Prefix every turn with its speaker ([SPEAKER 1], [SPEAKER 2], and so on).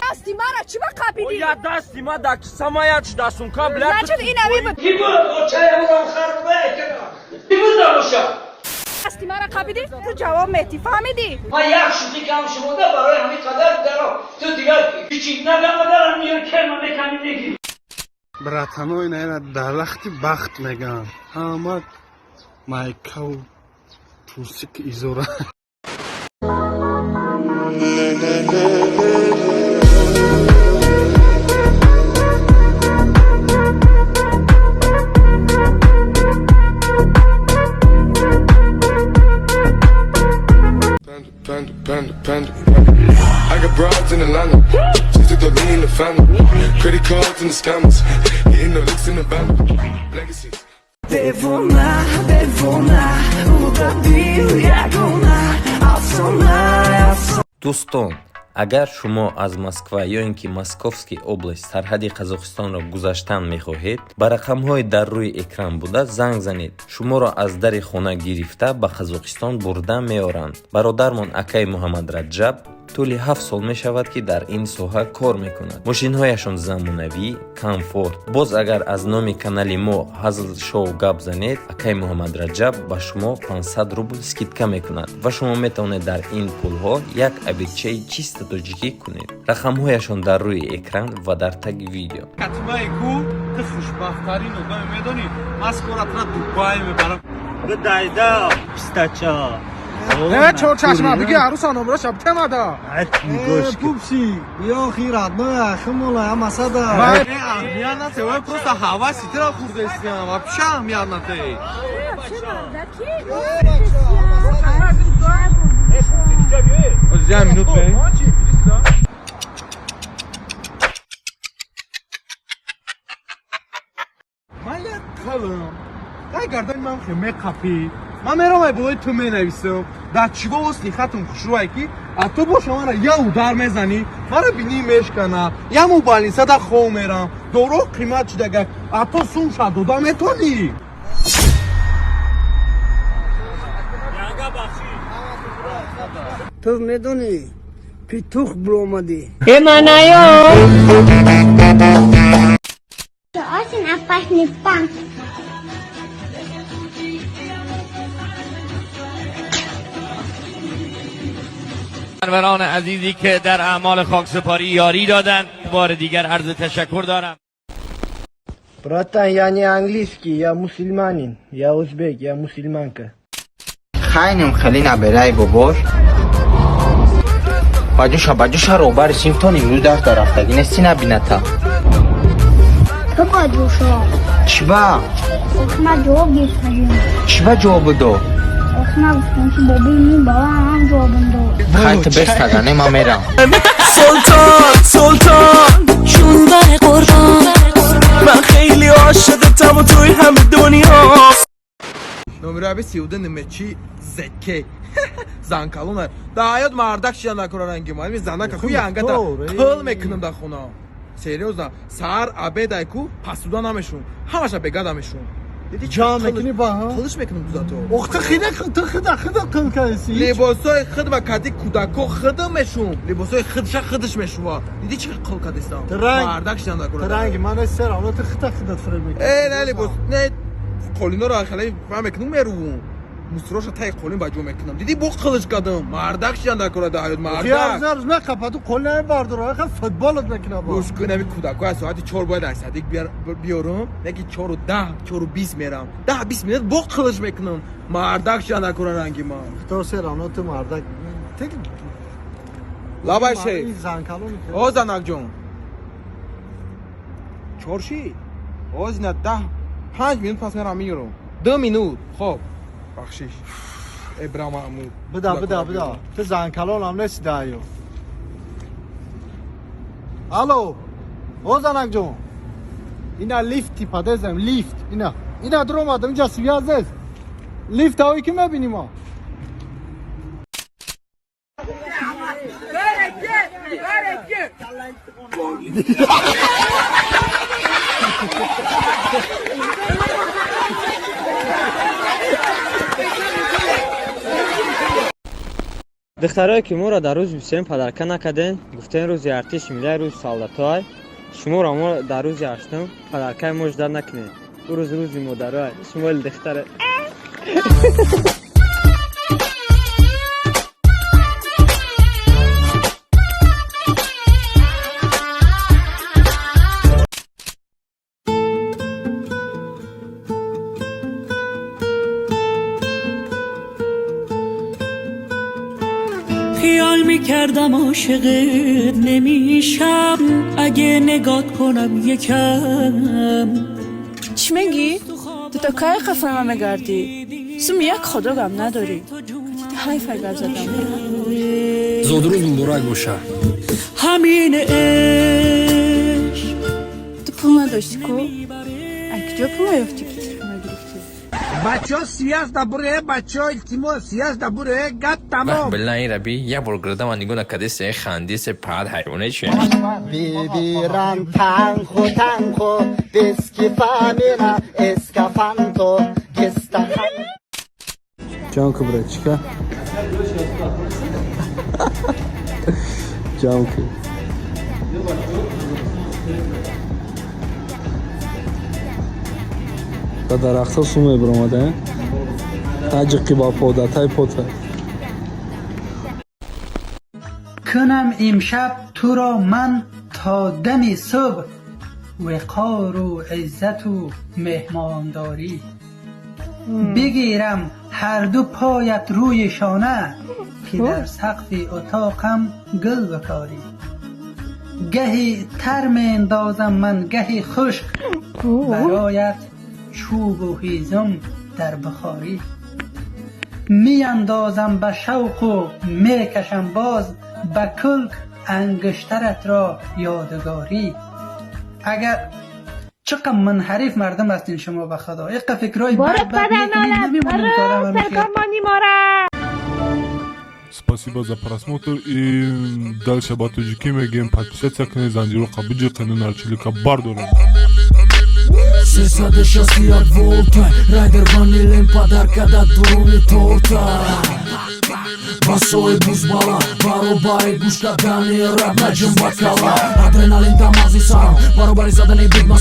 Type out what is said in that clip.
[SPEAKER 1] Дасти мара чӣ ба қапидӣ?
[SPEAKER 2] Я дасти ма да кисама я чи дастунка, бля.
[SPEAKER 1] Значит, ин ави буд.
[SPEAKER 3] Ки буд? Очаямонам харбе ки буд набоша.
[SPEAKER 1] Дасти мара қапидӣ, ту ҷавоб метӣ, фаҳмидӣ?
[SPEAKER 3] Ман як шӯхӣ кам шумода барои ҳамин қадар даро ту дигар кичик надамадарам миёр керма мекани мегирӣ.
[SPEAKER 4] Братано, ина дарахти бахт мегӯянд, ҳама майкаву трусик изора.
[SPEAKER 5] Panda, panda, panda, panda. I got broads in Atlanta. Just took the lean in the family. Credit cards and the scammers. Hitting the licks in the band. Legacies.
[SPEAKER 6] Девона, девона, дил ягона, афсона, афсона.
[SPEAKER 7] Дӯстон, агар шумо аз Москва ё ин ки Московский область сарҳади Қазоқистонро гузаштан мехоҳед, ба рақамҳои дар рӯи экран буда занг занед. Шуморо аз дари хона гирифта, ба Қазоқистон бурда меоранд. Бародармон акаи Муҳаммадраҷаб тӯли 7 сол мешавад, ки дар ин соҳа кор мекунад. Мошинҳояшон замонавӣ, комфорт. Боз агар аз номи канали мо Ҳазл Шоу гап занед, акаи Муҳаммадраҷаб ба шумо 500 рубл скидка мекунад ва шумо метавонед дар ин пулҳо як обедчаи чисто тоҷикӣ кунед. Рақамҳояшон дар рӯи экран ва дар таги видео.
[SPEAKER 8] Катимаи ку ту хушбахттарин одаме, медонӣ, ман скоро тура Дубай мебарам.
[SPEAKER 9] Бидайда, пистача.
[SPEAKER 8] Не, чорчашма, биги аруса номроша битемада.
[SPEAKER 9] Пупси, биё, хи родной, ахимола, амасада.
[SPEAKER 8] Аҳамият нате, вай просто ҳаваси тура хурдестиям, вообще аҳамият нате. Я минут бе. Ман як қалам. Дай гардани ман хе меқапӣ. Ман мерам ай болои ту менависам. Дар чиго осли хатм хушрӯай ки а ту боша мара я удар мезанӣ, мара бинӣ мешкана, я мо больницада хов мерам. Доро қимат шидага, а то сум ша дода метонӣ.
[SPEAKER 9] Ту медонӣ, петух биромадӣ.
[SPEAKER 10] Очень опасный панк.
[SPEAKER 3] سروران عزیزی که در اعمال خاکسپاری یاری دادن، بار دیگر عرض تشکر دارم.
[SPEAKER 9] Братан, я не английский, я мусульманин, я узбек, я мусульманка.
[SPEAKER 11] Хайнем хеле набераи бобош. Баҷуша, баҷуша, роҳбари синфтон имрӯз дарс дар рафтагӣ нести, набината.
[SPEAKER 10] Кто ушел?
[SPEAKER 11] Чӣ ба?
[SPEAKER 10] Охма ҷавоб гирифтагим.
[SPEAKER 11] Чӣ ба ҷавоб дод?
[SPEAKER 10] Охма гуфтам, ки бобои мин ба ман ҷавобам дод.
[SPEAKER 11] Хай, ту бестагане, ман мерам.
[SPEAKER 6] سلطان سلطان 16 قربان من خیلی عاشقتم و توی همه دنیا.
[SPEAKER 8] Номерои аби 32 немечи зеке. Занкалона. Да ҳаёт мардак шида накура ранги ма. Ами занака ку янгата қил мекунам дар хона. Серьёзно, саҳар обедай ку пасуда намешум. Ҳамаша бегада мешум. Диди
[SPEAKER 9] Ҷамъ мекунӣ ба, ҳа?
[SPEAKER 8] Қилиш мекунам дузато.
[SPEAKER 9] Ох, ту хида, ту хида, хида қил кардӣ.
[SPEAKER 8] Либосои худ ба кади кӯдако худам мешум. Либосои худша худаш мешува. Диди чӣ қил кадистам?
[SPEAKER 9] Ранг.
[SPEAKER 8] Мардак шида накура.
[SPEAKER 9] Ранги ман сер, ана ту хида хида фиреб мекунӣ.
[SPEAKER 8] Э, не либос, не қолиноро хеле фаҳм мекунам, мерувум. Мусроша таи қолин ба ҷо мекунам. Диди бо қилиш кардам. Мардак шидан накура дар ҳаёт, мардак.
[SPEAKER 9] Ярз меқапа, ту қол намебардора, ха футболат мекуна ба.
[SPEAKER 8] Гӯш кун, ами кӯдако аз соати 4 бояд аз садик биёрам, неки 4:10, 4:20 мерам. 10-20 минут бо қилиш мекунам. Мардак шидан накура ранги ман.
[SPEAKER 9] То сер, ана ту мардак. Тек
[SPEAKER 8] Лабай шеф.
[SPEAKER 9] Занкалон.
[SPEAKER 8] О, занакҷон. Чор шид. Озина 10-5 минут пас мерам меёрам. 2 минут. Хоб. Бахшиш. Э, бира Маҳмуд.
[SPEAKER 9] Буда, буда, буда. Ту занкалонам нести дайё. Алло. О, занакҷон. Ина лифти падезем, лифт. Ина. Ина дуромадам, инҷа связь нест. Лифт ҳое ки мебинӣ мо.
[SPEAKER 12] Духтарое, ки моро дар рӯзи 23 подарка накарден, гуфтен рӯзи артиши миллай, рӯзи солдатоай. Шуморо мо дар рӯзи 8-ум подаркаи мо ждать накунем. Ӯ рӯз рӯзи модароай. Шумо духтаре.
[SPEAKER 6] خیال میکردم عاشقت نمیشم اگه نگات کنم یکم.
[SPEAKER 1] Чӣ мегӣ? Ту то кай қафои ман мегардӣ? Суми як худо гап надорӣ. Ҳайфай гап задам.
[SPEAKER 13] Зодрӯз муборак боша.
[SPEAKER 6] همین عشق.
[SPEAKER 1] Ту пул надошти ку? Ай куҷо пул меёфтӣ, ки телефона гирифтӣ?
[SPEAKER 14] Бачаҳо, связь да буре, бачаҳо, илтимос, связь да буре, гап тамом.
[SPEAKER 15] Билла, ин раби як бор гирдама нигоҳ накардесе, хандисе, пад ҳайроне че.
[SPEAKER 9] Viviran tango tango Deskifamina escafanto Gestahan.
[SPEAKER 4] Ҷамъ ку, братчика, ҷамъ ку. Ба дарахтҳо су мебиромада, таҷиқи ба пода тай пота.
[SPEAKER 16] Кунам имшаб туро ман то дами субҳ виқору иззату меҳмондорӣ, бигирам ҳарду поят рӯи шона, ки дар сақфи утоқам гул бикорӣ. Гаҳи тар меандозам ман, гаҳи хушк, бароят чӯбу ҳезум дар бухорӣ меандозам, ба шавқу мекашам боз ба кулк ангуштаратро ёдгорӣ. Агар чӣ منحرف мардум ҳастин шумо, ба худо, иқа фикрҳои
[SPEAKER 1] Боро
[SPEAKER 16] бад бад мекунед, намемонем то одам ҳамин хел.
[SPEAKER 1] Саркармони мора.
[SPEAKER 17] Спасибо за просмотр, и дальше ба тоҷикӣ мегӯем: подписаться кунед, занҷироқа биҷиқену нарчилика бардорем.
[SPEAKER 6] 361 волта райдер ванилен подарка да дуруни торта басои бузбала баробари гӯш кардани рап наҷим бакала адреналин дамази сарам баробари задани бигма.